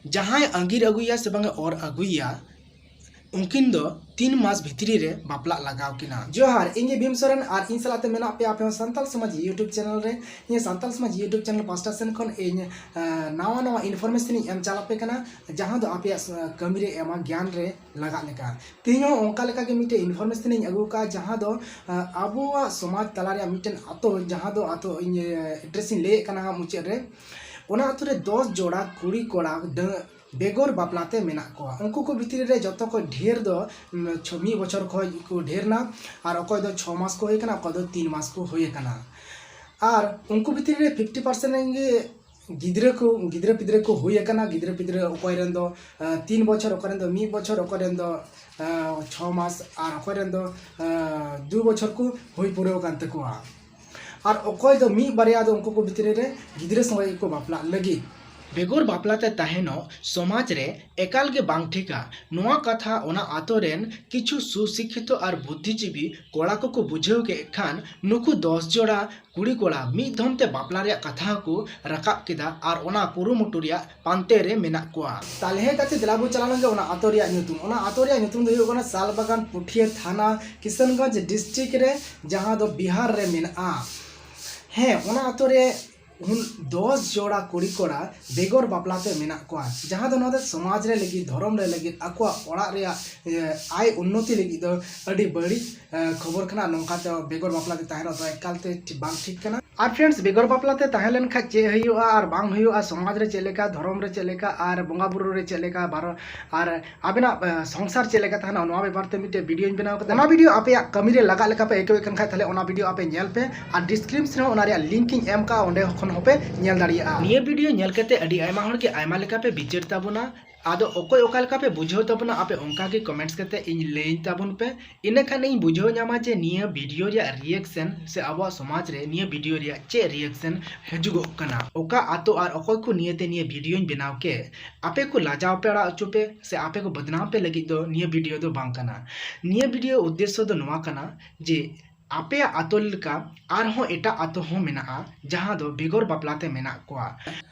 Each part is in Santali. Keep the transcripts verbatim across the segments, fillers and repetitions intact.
ᱡᱟᱦᱟᱸᱭ ᱟᱸᱜᱤᱨ ᱟᱹᱜᱩᱭᱟ ᱥᱮ ᱵᱟᱝ ᱮ ᱚᱨ ᱟᱹᱜᱩᱭᱟ, ᱩᱱᱠᱤᱱ ᱫᱚ ᱛᱤᱱ ᱢᱟᱥ ᱵᱷᱤᱛᱨᱤ ᱨᱮ ᱵᱟᱯᱞᱟᱜ ᱞᱟᱜᱟᱣ ᱠᱤᱱᱟ᱾ ᱡᱚᱦᱟᱨ, ᱤᱧ ᱜᱮ ᱵᱷᱤᱢ ᱥᱚᱨᱮᱱ ᱟᱨ ᱤᱧ ᱥᱟᱞᱟᱜ ᱛᱮ ᱢᱮᱱᱟᱜ ᱯᱮᱭᱟ ᱟᱯᱮ ᱦᱚᱸ ᱥᱟᱱᱛᱟᱞ ᱥᱚᱢᱟᱡᱽ YouTube ᱪᱮᱱᱮᱞ ᱨᱮ᱾ ᱤᱧ ᱥᱟᱱᱛᱟᱞ ᱥᱚᱢᱟᱡᱽ YouTube ᱪᱮᱱᱮᱞ ᱯᱟᱥᱴᱟ ᱥᱮᱱ ᱠᱷᱚᱱ ᱤᱧ, ᱮᱸ, ᱱᱟᱣᱟ ᱱᱟᱣᱟ ᱤᱱᱯᱷᱚᱨᱢᱮᱥᱚᱱ ᱤᱧ ᱮᱢ ᱪᱟᱞ ᱟᱯᱮ ᱠᱟᱱᱟ, ᱡᱟᱦᱟᱸ ᱫᱚ ᱟᱯᱮᱭᱟᱜ, ᱮᱸ, ᱠᱟᱹᱢᱤ ᱨᱮ ᱮᱢᱟ, ᱜᱮᱭᱟᱱ ᱨᱮ ᱞᱟᱜᱟᱜ ᱞᱮᱠᱟ᱾ ᱛᱮᱦᱮᱧ ᱦᱚᱸ ᱚᱱᱠᱟ ᱞᱮᱠᱟ ᱜᱮ ᱢᱤᱫᱴᱮᱱ ᱤᱱᱯᱷᱚᱨᱢᱮᱥᱚᱱ ᱤᱧ ᱟᱹᱜᱩ ᱠᱟᱜᱼᱟ, ᱡᱟᱦᱟᱸ ᱫᱚ, ᱮᱸ, ᱟᱵᱚᱣᱟᱜ ᱥᱚᱢᱟᱡᱽ ᱛᱟᱞᱟ ᱨᱮᱭᱟᱜ ᱢᱤᱫᱴᱮᱱ ᱟᱛᱳ, ᱡᱟᱦᱟᱸ ᱫᱚ ᱟᱛᱳ ᱤᱧ, ᱮᱸ, ᱮᱰᱨᱮᱥ ᱤᱧ ᱞᱟᱹᱭᱮᱫ ᱠᱟᱱᱟ ᱦᱟᱸᱜ ᱢᱩᱪᱟᱹᱫ ᱨᱮ᱾ ᱚᱱᱟ ᱟᱛᱳ ᱨᱮ ᱫᱚᱥ ᱡᱚᱲᱟ ᱠᱩᱲᱤ ᱠᱚᱲᱟ ᱰᱟᱹ-, ᱵᱮᱜᱚᱨ ᱵᱟᱯᱞᱟ ᱛᱮ ᱢᱮᱱᱟᱜ ᱠᱚᱣᱟ᱾ ᱩᱱᱠᱩ ᱠᱚ ᱵᱷᱤᱛᱨᱤ ᱨᱮ ᱡᱚᱛᱚ ᱠᱷᱚᱱ ᱰᱷᱮᱨ ᱫᱚ, ᱩᱢ, ᱪᱷᱚ-, ᱢᱤᱫ ᱵᱚᱪᱷᱚᱨ ᱠᱷᱚᱱ ᱠᱚ ᱰᱷᱮᱨ ᱱᱟ, ᱟᱨ ᱚᱠᱚᱭ ᱫᱚ ᱪᱷᱚ ᱢᱟᱥ ᱠᱚ ᱦᱩᱭ ᱟᱠᱟᱱᱟ, ᱚᱠᱚᱭ ᱫᱚ ᱛᱤᱱ ᱢᱟᱥ ᱠᱚ ᱦᱩᱭ ᱟᱠᱟᱱᱟ᱾ ᱟᱨ ᱩᱱᱠᱩ ᱵᱷᱤᱛᱨᱤ ᱨᱮ ᱯᱷᱤᱯᱴᱤ ᱯᱟᱨᱥᱮᱱᱴ ᱨᱮᱱ ᱜᱮ ᱜᱤᱫᱽᱨᱟᱹ ᱠᱚ, ᱜᱤᱫᱽᱨᱟᱹ ᱯᱤᱫᱽᱨᱟᱹ ᱠᱚ ᱦᱩᱭ ᱟᱠᱟᱱᱟ᱾ ᱜᱤᱫᱽᱨᱟᱹ ᱯᱤᱫᱽᱨᱟᱹ ᱚᱠᱚᱭ ᱨᱮᱱ ᱫᱚ, ᱟᱸ, ᱛᱤᱱ ᱵᱚᱪᱷᱚᱨ, ᱚᱠᱚᱭ ᱨᱮᱱ ᱫᱚ ᱢᱤᱫ ᱵᱚᱪᱷᱚᱨ, ᱚᱠᱚᱭ ᱨᱮᱱ ᱫᱚ, ᱟᱸ, ᱪᱷᱚ ᱢᱟᱥ, ᱟᱨ ᱚᱠᱚᱭ ᱨᱮᱱ ᱫᱚ, ᱟᱸ, ᱫᱩ ᱵᱚᱪᱷᱚᱨ ᱠᱚ ᱦᱩᱭ ᱯᱩᱨᱟᱹᱣ ᱟᱠᱟᱱ ᱛᱟᱠᱚᱣᱟ᱾ ᱟᱨ ᱚᱠᱚᱭ ᱫᱚ ᱢᱤᱫ ᱵᱟᱨᱭᱟ ᱫᱚ ᱩᱱᱠᱩ ᱠᱚ ᱵᱷᱤᱛᱨᱤ ᱨᱮ ᱜᱤᱫᱽᱨᱟᱹ ᱥᱚᱸᱜᱮ ᱜᱮᱠᱚ ᱵᱟᱯᱞᱟᱜ ᱞᱟᱹᱜᱤᱫ᱾ ᱵᱮᱜᱚᱨ ᱵᱟᱯᱞᱟ ᱛᱮ ᱛᱟᱦᱮᱱᱚᱜ ᱥᱚᱢᱟᱡᱽ ᱨᱮ ᱮᱠᱟᱞ ᱜᱮ ᱵᱟᱝ ᱴᱷᱤᱠᱟ᱾ ᱱᱚᱣᱟ ᱠᱟᱛᱷᱟ ᱚᱱᱟ ᱟᱛᱳ ᱨᱮᱱ ᱠᱤᱪᱷᱩ ᱥᱩᱥᱤᱠᱠᱷᱤᱛᱚ ᱟᱨ ᱵᱩᱫᱽᱫᱷᱤᱡᱤᱵᱤ ᱠᱚᱲᱟ ᱠᱚᱠᱚ ᱵᱩᱡᱷᱟᱹᱣ ᱠᱮᱫ ᱠᱷᱟᱱ, ᱱᱩᱠᱩ ᱫᱚᱥ ᱡᱚᱲᱟ ᱠᱩᱲᱤ ᱠᱚᱲᱟ ᱢᱤᱫ ᱫᱷᱚᱢ ᱛᱮ ᱵᱟᱯᱞᱟ ᱨᱮᱭᱟᱜ ᱠᱟᱛᱷᱟ ᱦᱚᱸᱠᱚ ᱨᱟᱠᱟᱵ ᱠᱮᱫᱟ ᱟᱨ ᱚᱱᱟ ᱠᱩᱨᱩᱢᱩᱴᱩ ᱨᱮᱭᱟᱜ ᱯᱟᱱᱛᱮ ᱨᱮ ᱢᱮᱱᱟᱜ ᱠᱚᱣᱟ᱾ ᱛᱟᱞᱦᱮ ᱜᱟᱛᱮ, ᱫᱮᱞᱟ ᱵᱚ ᱪᱟᱞᱟᱣ ᱞᱮᱱ ᱜᱮ ᱚᱱᱟ ᱟᱛᱳ ᱨᱮᱭᱟᱜ ᱧᱩᱛᱩᱢ᱾ ᱚᱱᱟ ᱟᱛᱳ ᱨᱮᱭᱟᱜ ᱧᱩᱛᱩᱢ ᱫᱚ ᱦᱩᱭᱩᱜ ᱠᱟᱱᱟ ᱥᱟᱞ ᱵᱟᱜᱟᱱ ᱯᱩᱴᱷᱤᱭᱟᱹ, ᱛᱷᱟᱱᱟ ᱠᱤᱥᱟᱱᱜᱚᱸᱡᱽ, ᱰᱤᱥᱴᱨᱤᱠᱴ ᱨᱮ, ᱡᱟᱦᱟᱸ ᱫᱚ ᱵᱤᱦᱟᱨ ᱨᱮ ᱢᱮᱱᱟᱜᱼᱟ᱾ ᱦᱮᱸ, ᱚᱱᱟ ᱟᱛᱳ ᱨᱮ ᱩᱱ ᱫᱚᱥ ᱡᱚᱲᱟ ᱠᱩᱲᱤ ᱠᱚᱲᱟ ᱵᱮᱜᱚᱨ ᱵᱟᱯᱞᱟ ᱛᱮ ᱢᱮᱱᱟᱜ ᱠᱚᱣᱟ, ᱡᱟᱦᱟᱸ ᱫᱚ ᱱᱚᱣᱟ ᱫᱚ ᱥᱚᱢᱟᱡᱽ ᱨᱮ ᱞᱟᱹᱜᱤᱫ, ᱫᱷᱚᱨᱚᱢ ᱨᱮ ᱞᱟᱹᱜᱤᱫ, ᱟᱠᱚᱣᱟᱜ ᱚᱲᱟᱜ ᱨᱮᱭᱟᱜ, ᱮ, ᱟᱭ ᱩᱱᱱᱚᱛᱤ ᱞᱟᱹᱜᱤᱫ ᱫᱚ ᱟᱹᱰᱤ ᱵᱟᱹᱲᱤᱡ, ᱮ, ᱠᱷᱚᱵᱚᱨ ᱠᱟᱱᱟ᱾ ᱱᱚᱝᱠᱟ ᱛᱮ ᱵᱮᱜᱚᱨ ᱵᱟᱯᱞᱟ ᱛᱮ ᱛᱟᱦᱮᱱ ᱫᱚ ᱮᱠᱟᱞ ᱛᱮ ᱴᱷᱤ-, ᱵᱟᱝ ᱴᱷᱤᱠ ᱠᱟᱱᱟ᱾ ᱟᱨ friends, ᱵᱮᱜᱚᱨ ᱵᱟᱯᱞᱟ ᱛᱮ ᱛᱟᱦᱮᱸ ᱞᱮᱱ ᱠᱷᱟᱡ ᱪᱮᱫ ᱦᱩᱭᱩᱜᱼᱟ ᱟᱨ ᱵᱟᱝ ᱦᱩᱭᱩᱜᱼᱟ, ᱥᱚᱢᱟᱡᱽ ᱨᱮ ᱪᱮᱫ ᱞᱮᱠᱟ, ᱫᱷᱚᱨᱚᱢ ᱨᱮ ᱪᱮᱫ ᱞᱮᱠᱟ, ᱟᱨ ᱵᱚᱸᱜᱟ ᱵᱩᱨᱩ ᱨᱮ ᱪᱮᱫ ᱞᱮᱠᱟ, ᱵᱟᱨᱚ-, ᱟᱨ ᱟᱵᱮᱱᱟᱜ, ᱮ, ᱥᱚᱝᱥᱟᱨ ᱪᱮᱫ ᱞᱮᱠᱟ ᱛᱟᱦᱮᱱᱟ, ᱱᱚᱣᱟ ᱵᱮᱯᱟᱨ ᱛᱮ ᱢᱤᱫᱴᱮᱡ video ᱧ ᱵᱮᱱᱟᱣ ᱠᱟᱫᱟ᱾ ᱚᱱᱟ video ᱟᱯᱮᱭᱟᱜ ᱠᱟᱹᱢᱤ ᱨᱮ ᱞᱟᱜᱟᱜ ᱞᱮᱠᱟ ᱯᱮ ᱟᱹᱭᱠᱟᱹᱣᱮᱫ ᱠᱟᱱ ᱠᱷᱟᱡ, ᱛᱟᱦᱞᱮ ᱚᱱᱟ video ᱟᱯᱮ ᱧᱮᱞ ᱯᱮ, ᱟᱨ description ᱨᱮ ᱚᱱᱟ ᱨᱮᱭᱟᱜ link ᱤᱧ ᱮᱢ ᱠᱟᱜᱼᱟ, ᱚᱸᱰᱮ ᱠᱷᱚᱱ ᱦᱚᱸᱯᱮ ᱧᱮᱞ ᱫᱟᱲᱮᱭᱟᱜᱼᱟ᱾ ᱱᱤᱭᱟᱹ video ᱧᱮᱞ ᱠᱟᱛᱮ ᱟᱹᱰᱤ ᱟᱭᱢᱟ ᱦᱚᱲ ᱜᱮ ᱟᱭᱢᱟ ᱞᱮᱠᱟ ᱯᱮ ᱵᱤᱪᱟᱹᱨ ᱛᱟᱵᱚᱱᱟ᱾ ᱟᱫᱚ ᱚᱠᱚᱭ ᱚᱠᱟ ᱞᱮᱠᱟ ᱯᱮ ᱵᱩᱡᱷᱟᱹᱣ ᱛᱟᱵᱚᱱᱟ, ᱟᱯᱮ ᱚᱱᱠᱟ ᱜᱮ comments ᱠᱟᱛᱮ ᱤᱧ ᱞᱟᱹᱭᱟᱹᱧ ᱛᱟᱵᱚᱱ ᱯᱮ᱾ ᱤᱱᱟᱹ ᱠᱷᱟᱱ ᱤᱧ ᱵᱩᱡᱷᱟᱹᱣ ᱧᱟᱢᱟ ᱡᱮ ᱱᱤᱭᱟᱹ video ᱨᱮᱭᱟᱜ reaction ᱥᱮ ᱟᱵᱚᱣᱟᱜ ᱥᱚᱢᱟᱡᱽ ᱨᱮ ᱱᱤᱭᱟᱹ video ᱨᱮᱭᱟᱜ ᱪᱮᱫ reaction ᱦᱤᱡᱩᱜᱚᱜ ᱠᱟᱱᱟ, ᱚᱠᱟ ᱟᱛᱳ ᱟᱨ ᱚᱠᱚᱭ ᱠᱚ ᱱᱤᱭᱟᱹᱛᱮ ᱱᱤᱭᱟᱹ videoᱧ ᱵᱮᱱᱟᱣ ᱠᱮᱫ᱾ ᱟᱯᱮ ᱠᱚ ᱞᱟᱡᱟᱣ ᱯᱮ ᱟᱲᱟᱜ ᱦᱚᱪᱚ ᱯᱮ ᱥᱮ ᱟᱯᱮ ᱠᱚ ᱵᱚᱫᱱᱟᱢ ᱯᱮ ᱞᱟᱹᱜᱤᱫ ᱫᱚ ᱱᱤᱭᱟᱹ video ᱫᱚ ᱵᱟᱝ ᱠᱟᱱᱟ᱾ ᱱᱤᱭᱟᱹ video ᱩᱫᱽᱫᱮᱥᱥᱚ ᱫᱚ ᱱᱚᱣᱟ ᱠᱟᱱᱟ ᱡᱮ ᱟᱯᱮᱭᱟᱜ ᱟᱛᱳ ᱞᱮᱠᱟ ᱟᱨᱦᱚᱸ ᱮᱴᱟᱜ ᱟᱛᱳ ᱦᱚᱸ ᱢᱮᱱᱟᱜᱼᱟ, ᱡᱟᱦᱟᱸ ᱫᱚ ᱵᱮᱜᱚᱨ ᱵᱟᱯᱞᱟ ᱛᱮ ᱢᱮᱱᱟᱜ ᱠᱚᱣᱟ᱾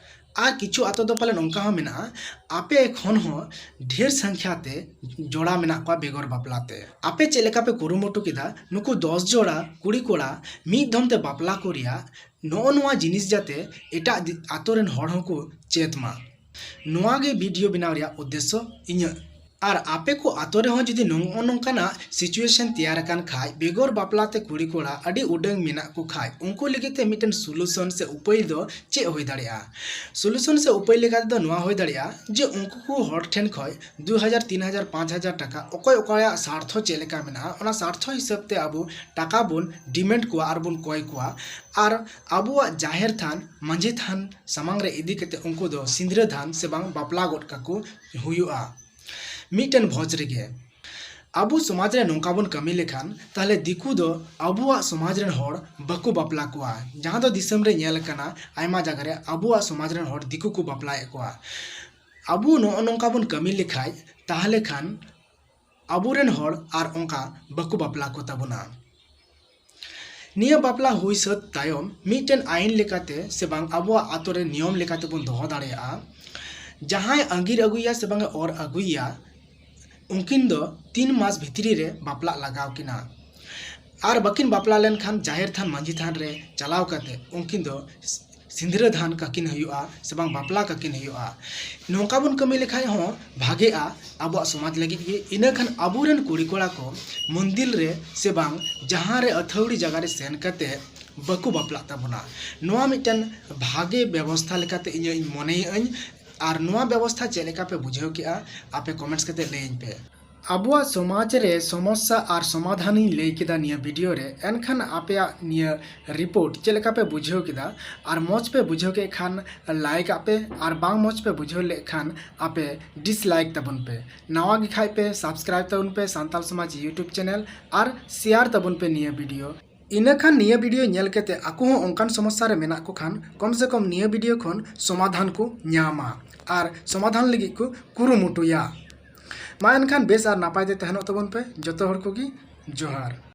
ᱟᱨ ᱠᱤᱪᱷᱩ ᱟᱛᱳ ᱫᱚ ᱯᱟᱞᱮᱱ ᱚᱱᱠᱟ ᱦᱚᱸ ᱢᱮᱱᱟᱜᱼᱟ, ᱟᱯᱮ ᱠᱷᱚᱱ ᱦᱚᱸ ᱰᱷᱮᱨ ᱥᱚᱝᱠᱷᱟ ᱛᱮ ᱡᱚᱲᱟ ᱢᱮᱱᱟᱜ ᱠᱚᱣᱟ ᱵᱮᱜᱚᱨ ᱵᱟᱯᱞᱟ ᱛᱮ᱾ ᱟᱯᱮ ᱪᱮᱫ ᱞᱮᱠᱟ ᱯᱮ ᱠᱩᱨᱩᱢᱩᱴᱩ ᱠᱮᱫᱟ, ᱱᱩᱠᱩ ᱫᱚᱥ ᱡᱚᱲᱟ ᱠᱩᱲᱤ ᱠᱚᱲᱟ ᱢᱤᱫ ᱫᱷᱚᱢ ᱛᱮ ᱵᱟᱯᱞᱟ ᱠᱚ ᱨᱮᱭᱟᱜ ᱱᱚᱜᱼᱚ ᱱᱚᱣᱟ ᱡᱤᱱᱤᱥ ᱡᱟᱛᱮ ᱮᱴᱟᱜ ᱫᱤ-, ᱟᱛᱳ ᱨᱮᱱ ᱦᱚᱲ ᱦᱚᱸᱠᱚ ᱪᱮᱫ ᱢᱟ᱾ ᱱᱚᱣᱟ ᱜᱮ ᱵᱷᱤᱰᱤᱭᱳ ᱵᱮᱱᱟᱣ ᱨᱮᱭᱟᱜ ᱩᱫᱽᱫᱮᱥᱥᱚ ᱤᱧᱟᱹᱜ᱾ ᱟᱨ ᱟᱯᱮ ᱠᱚ ᱟᱛᱳ ᱨᱮᱦᱚᱸ ᱡᱩᱫᱤ ᱱᱚᱜᱼᱚ ᱱᱚᱝᱠᱟᱱᱟᱜ situation ᱛᱮᱭᱟᱨ ᱟᱠᱟᱱ ᱠᱷᱟᱡ, ᱵᱮᱜᱚᱨ ᱵᱟᱯᱞᱟ ᱛᱮ ᱠᱩᱲᱤ ᱠᱚᱲᱟ ᱟᱹᱰᱤ ᱩᱰᱟᱹᱝ ᱢᱮᱱᱟᱜ ᱠᱚ ᱠᱷᱟᱡ, ᱩᱱᱠᱩ ᱞᱟᱹᱜᱤᱫ ᱛᱮ ᱢᱤᱫᱴᱮᱱ solution ᱥᱮ ᱩᱯᱟᱹᱭ ᱫᱚ ᱪᱮᱫ ᱦᱩᱭ ᱫᱟᱲᱮᱭᱟᱜᱼᱟ? Solution ᱥᱮ ᱩᱯᱟᱹᱭ ᱞᱮᱠᱟ ᱛᱮᱫᱚ ᱱᱚᱣᱟ ᱦᱩᱭ ᱫᱟᱲᱮᱭᱟᱜᱼᱟ ᱡᱮ ᱩᱱᱠᱩ ᱠᱚ ᱦᱚᱲ ᱴᱷᱮᱱ ᱠᱷᱚᱡ ᱫᱩ ᱦᱟᱡᱟᱨ, ᱛᱤᱱ ᱦᱟᱡᱟᱨ, ᱯᱟᱸᱪ ᱦᱟᱡᱟᱨ ᱴᱟᱠᱟ, ᱚᱠᱚᱭ ᱚᱠᱚᱭᱟᱜ ᱥᱟᱨᱛᱷᱚ ᱪᱮᱫ ᱞᱮᱠᱟ ᱢᱮᱱᱟᱜᱼᱟ, ᱚᱱᱟ ᱥᱟᱨᱛᱷᱚ ᱦᱤᱥᱟᱹᱵ ᱛᱮ ᱟᱵᱚ ᱴᱟᱠᱟ ᱵᱚᱱ demand ᱠᱚᱣᱟ ᱟᱨ ᱵᱚᱱ ᱠᱚᱭ ᱠᱚᱣᱟ᱾ ᱟᱨ ᱟᱵᱚᱣᱟᱜ ᱡᱟᱦᱮᱨ ᱛᱷᱟᱱ, ᱢᱟᱹᱡᱷᱤ ᱛᱷᱟᱱ ᱥᱟᱢᱟᱝ ᱨᱮ ᱤᱫᱤ ᱠᱟᱛᱮ ᱩᱱᱠᱩ ᱫᱚ ᱥᱤᱸᱫᱽᱨᱟᱹ ᱫᱟᱱ ᱥᱮ ᱵᱟᱝ ᱵᱟᱯᱞᱟ ᱜᱚᱫ ᱠᱟᱠᱚ ᱦᱩᱭᱩᱜᱼᱟ ᱢᱤᱫᱴᱮᱱ ᱵᱷᱚᱡᱽ ᱨᱮᱜᱮ᱾ ᱟᱵᱚ ᱥᱚᱢᱟᱡᱽ ᱨᱮ ᱱᱚᱝᱠᱟ ᱵᱚᱱ ᱠᱟᱹᱢᱤ ᱞᱮᱠᱷᱟᱱ, ᱛᱟᱦᱞᱮ ᱫᱤᱠᱩ ᱫᱚ ᱟᱵᱚᱣᱟᱜ ᱥᱚᱢᱟᱡᱽ ᱨᱮᱱ ᱦᱚᱲ ᱵᱟᱠᱚ ᱵᱟᱯᱞᱟ ᱠᱚᱣᱟ, ᱡᱟᱦᱟᱸ ᱫᱚ ᱫᱤᱥᱚᱢ ᱨᱮ ᱧᱮᱞ ᱟᱠᱟᱱᱟ ᱟᱭᱢᱟ ᱡᱟᱭᱜᱟ ᱨᱮ ᱟᱵᱚᱣᱟᱜ ᱥᱚᱢᱟᱡᱽ ᱨᱮᱱ ᱦᱚᱲ ᱫᱤᱠᱩ ᱠᱚ ᱵᱟᱯᱞᱟᱭᱮᱫ ᱠᱚᱣᱟ᱾ ᱟᱵᱚ ᱱᱚᱜᱼᱚ ᱱᱚᱝᱠᱟ ᱵᱚᱱ ᱠᱟᱹᱢᱤ ᱞᱮᱠᱷᱟᱡ, ᱛᱟᱦᱞᱮ ᱠᱷᱟᱱ ᱟᱵᱚᱨᱮᱱ ᱦᱚᱲ ᱟᱨ ᱚᱱᱠᱟ ᱵᱟᱠᱚ ᱵᱟᱯᱞᱟ ᱠᱚ ᱛᱟᱵᱚᱱᱟ᱾ ᱱᱤᱭᱟᱹ ᱵᱟᱯᱞᱟ ᱦᱩᱭ ᱥᱟᱹᱛ ᱛᱟᱭᱚᱢ ᱢᱤᱫᱴᱮᱱ ᱟᱭᱤᱱ ᱞᱮᱠᱟᱛᱮ ᱥᱮ ᱵᱟᱝ ᱟᱵᱚᱣᱟᱜ ᱟᱛᱳ ᱨᱮ ᱱᱤᱭᱚᱢ ᱞᱮᱠᱟᱛᱮ ᱵᱚᱱ ᱫᱚᱦᱚ ᱫᱟᱲᱮᱭᱟᱜᱼᱟ, ᱡᱟᱦᱟᱸᱭ ᱟᱸᱜᱤᱨ ᱟᱹᱜᱩᱭᱟ ᱥᱮ ᱵᱟᱝ ᱮ ᱚᱨ ᱟᱹᱜᱩᱭᱟ, ᱩᱱᱠᱤᱱ ᱫᱚ ᱛᱤᱱ ᱢᱟᱥ ᱵᱷᱤᱛᱨᱤ ᱨᱮ ᱵᱟᱯᱞᱟᱜ ᱞᱟᱜᱟᱣ ᱠᱤᱱᱟ᱾ ᱟᱨ ᱵᱟᱹᱠᱤᱱ ᱵᱟᱯᱞᱟ ᱞᱮᱱᱠᱷᱟᱱ ᱡᱟᱦᱮᱨ ᱛᱷᱟᱱ ᱢᱟᱹᱡᱷᱤ ᱛᱷᱟᱱ ᱨᱮ ᱪᱟᱞᱟᱣ ᱠᱟᱛᱮ ᱩᱱᱠᱤᱱ ᱫᱚ ᱥᱤᱸᱫᱽᱨᱟᱹ ᱫᱟᱱ ᱠᱟᱹᱠᱤᱱ ᱦᱩᱭᱩᱜᱼᱟ ᱥᱮ ᱵᱟᱝ ᱵᱟᱯᱞᱟ ᱠᱟᱹᱠᱤᱱ ᱦᱩᱭᱩᱜᱼᱟ᱾ ᱱᱚᱝᱠᱟ ᱵᱚᱱ ᱠᱟᱹᱢᱤ ᱞᱮᱠᱷᱟᱡ ᱦᱚᱸ ᱵᱷᱟᱜᱮᱜᱼᱟ ᱟᱵᱚᱣᱟᱜ ᱥᱚᱢᱟᱡᱽ ᱞᱟᱹᱜᱤᱫ ᱜᱮ᱾ ᱤᱱᱟᱹ ᱠᱷᱟᱱ ᱟᱵᱚᱨᱮᱱ ᱠᱩᱲᱤ ᱠᱚᱲᱟ ᱠᱚ ᱢᱚᱱᱫᱤᱨ ᱨᱮ ᱥᱮ ᱵᱟᱝ ᱡᱟᱦᱟᱸ ᱨᱮ ᱟᱹᱛᱷᱟᱹᱣᱲᱤ ᱡᱟᱭᱜᱟ ᱨᱮ ᱥᱮᱱ ᱠᱟᱛᱮ ᱵᱟᱠᱚ ᱵᱟᱯᱞᱟᱜ ᱛᱟᱵᱚᱱᱟ᱾ ᱱᱚᱣᱟ ᱢᱤᱫᱴᱮᱱ ᱵᱷᱟᱜᱮ ᱵᱮᱵᱚᱥᱛᱷᱟ ᱞᱮᱠᱟᱛᱮ ᱤᱧᱟᱹᱜ ᱤᱧ ᱢᱚᱱᱮᱭᱮᱫᱼᱟᱹᱧ᱾ ᱟᱨ ᱱᱚᱣᱟ ᱵᱮᱵᱚᱥᱛᱷᱟ ᱪᱮᱫ ᱞᱮᱠᱟ ᱯᱮ ᱵᱩᱡᱷᱟᱹᱣ ᱠᱮᱜᱼᱟ, ᱟᱯᱮ comments ᱠᱟᱛᱮ ᱞᱟᱹᱭᱟᱹᱧ ᱯᱮ᱾ ᱟᱵᱚᱣᱟᱜ ᱥᱚᱢᱟᱡᱽ ᱨᱮ ᱥᱚᱢᱚᱥᱥᱟ ᱟᱨ ᱥᱚᱢᱟᱫᱷᱟᱱᱤᱧ ᱞᱟᱹᱭ ᱠᱮᱫᱟ ᱱᱤᱭᱟᱹ ᱵᱷᱤᱰᱤᱭᱳ ᱨᱮ᱾ ᱮᱱᱠᱷᱟᱱ ᱟᱯᱮᱭᱟᱜ ᱱᱤᱭᱟᱹ ᱨᱤᱯᱳᱨᱴ ᱪᱮᱫ ᱞᱮᱠᱟ ᱯᱮ ᱵᱩᱡᱷᱟᱹᱣ ᱠᱮᱫᱟ? ᱟᱨ ᱢᱚᱡᱽ ᱯᱮ ᱵᱩᱡᱷᱟᱹᱣ ᱠᱮᱫ ᱠᱷᱟᱱ ᱞᱟᱭᱤᱠ ᱟᱜ ᱯᱮ, ᱟᱨ ᱵᱟᱝ ᱢᱚᱡᱽ ᱯᱮ ᱵᱩᱡᱷᱟᱹᱣ ᱞᱮᱫ ᱠᱷᱟᱱ ᱟᱯᱮ ᱰᱤᱥᱞᱟᱭᱤᱠ ᱛᱟᱵᱚᱱ ᱯᱮ᱾ ᱱᱟᱣᱟ ᱜᱮ ᱠᱷᱟᱡ ᱯᱮ ᱥᱟᱵᱥᱠᱨᱟᱭᱤᱵ ᱛᱟᱵᱚᱱ ᱯᱮ ᱥᱟᱱᱛᱟᱞ ᱥᱚᱢᱟᱡᱽ YouTube ᱪᱮᱱᱮᱞ, ᱟᱨ ᱥᱮᱭᱟᱨ ᱛᱟᱵᱚᱱ ᱯᱮ ᱱᱤᱭᱟᱹ ᱵᱷᱤᱰᱤᱭᱳ᱾ ᱤᱱᱟᱹ ᱠᱷᱟᱱ ᱱᱤᱭᱟᱹ ᱵᱷᱤᱰᱤᱭᱳ ᱧᱮᱞ ᱠᱟᱛᱮ ᱟᱠᱚ ᱦᱚᱸ ᱚᱱᱠᱟᱱ ᱥᱚᱢᱚᱥᱥᱟ ᱨᱮ ᱢᱮᱱᱟᱜ ᱠᱚ ᱠᱷᱟᱱ ᱠᱚᱢ ᱥᱮ ᱠᱚᱢ ᱱᱤᱭᱟᱹ ᱵᱷᱤᱰᱤᱭᱳ ᱠᱷᱚᱱ ᱥᱚᱢᱟᱫᱷᱟᱱ ᱠᱚ ᱧᱟᱢᱟ ᱟᱨ ᱥᱚᱢᱟᱫᱷᱟᱱ ᱞᱟᱹᱜᱤᱫ ᱠᱚ ᱠᱩᱨᱩᱢᱩᱴᱩᱭᱟ᱾ ᱢᱟ ᱮᱱᱠᱷᱟᱱ ᱵᱮᱥ ᱟᱨ ᱱᱟᱯᱟᱭ ᱛᱮ ᱛᱟᱦᱮᱱᱚᱜ ᱛᱟᱵᱚᱱ ᱯᱮ ᱡᱚᱛᱚ ᱦᱚᱲ ᱠᱚᱜᱮ᱾ ᱡᱚᱦᱟᱨ᱾